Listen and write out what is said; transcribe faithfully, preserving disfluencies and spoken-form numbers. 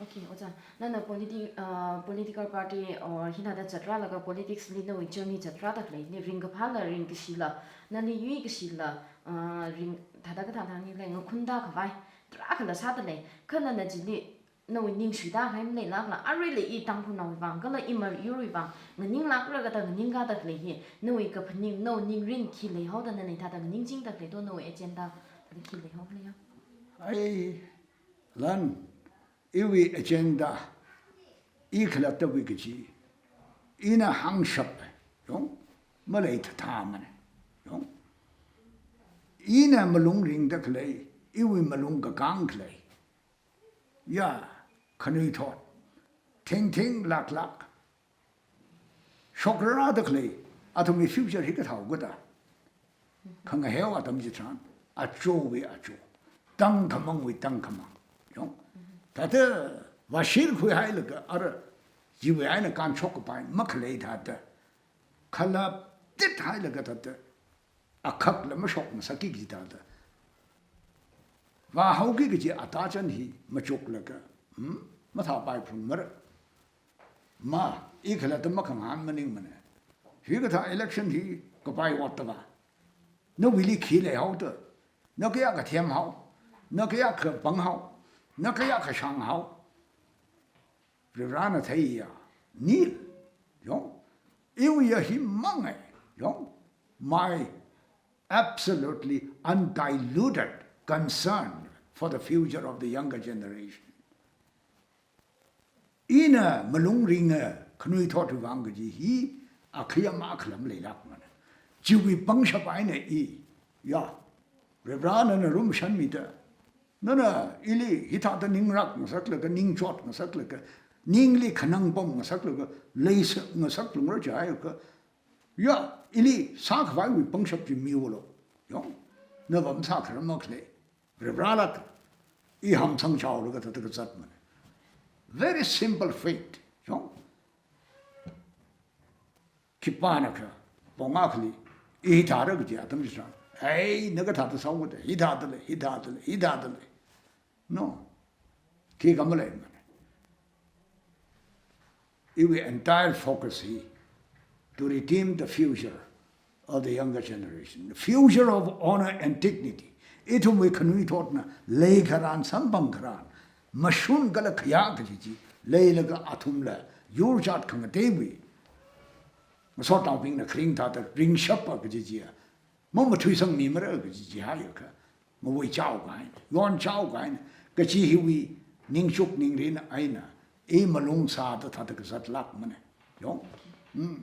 Okay, Ojā. Nana politi-, uh, political party or hithāda zatrālaga politics li nawui journey zatrāda khalei, ni ringkaphāla, ringkashila, nali yuikashila, uh, ring, thāda kathāda nili ngakhunda khavai tarākhala sāda lei, kha nana chili nawui ning shuida kahai maleilākla, aruila i Tangkhulnaowui vang, kala i mayarwui vang, nganinglākra kathāda nganingkada khalei hi, nawui kaphaning, nawui ningrin khi leihaoda nana hithāda nganingchingda khalei to, nawui agenda khi leihao khalei ya? Ai, lan, iwui agenda, i khalattawui kaji, ina hāngshap, yong, maleithathamana, yong. Ina malung ringda khalei, iwui malung kakāng khalei, ya, khanuithot, thengtheng laklak shokrada khalei, athumwui future hi kathāhaokada khangaheo atam chitharan, achowui acho, tangkhamangwui tangkhamang, yong. Thāda vāshir khuihailaga ara chiwui eina kānshok kapai makhalei thāda, khalaptit hailaga thāda, akhakla mashokngasakki kaji thāda, vāhaoki kaji atachan hi machuklaga, hmm, mathāpaiphungmara. Ma, i khalatta makhangahān maningmana. Hikathā election hi kapai ottava, nawuili khi leihaoda, na kayākha themhao, na kayākha panghao, na kayākha shānghao, Varivarana theiya, nil, yong, iwuiya hi mangai, yong, my absolutely undiluted concern for the future of the younger generation. Ina malung ringa khanuithotwui vang kaji hi akhayam akhala maleilākmana. Chiwui pangshap eina i, ya, Varivarana nana lumashanmida, nana ili hithāda ningrak ngasaklaga, ningchot ngasaklaga, ningli khanang pam ngasaklaga, leisa ngasaklungra jiakha, ya, ili sākhavaiwui pangshap chi miulo, yong, na vamsā kharam makhalei. Varivarala i hamsang chaolaga thāda kazatmana. Very simple faith, yong. Khipānakha, pong akhali, i hithāra kaji atam chitharan, ei, na kathāda sāhaoda, hithāda lei, hithāda lei, hithāda lei. No. Khikha maleimana. Iwui entire focus hi to redeem the future of the younger generation, the future of honor and dignity. Ithumwui khanuithotna leikharan, samphangkharan, mashun kala khayā kaji chi leilaga athumla yurchat khangateiwui ngasotnaobingna kharing thāda ringshapa kaji chiya, mamathuisangmimara kaji chi haiakha, mavai chaokahaina, yon chaokahaina, kaji hiwui ningchuk ningrin eina i malung sāda thāda kazatlākmana, yong. Hmm.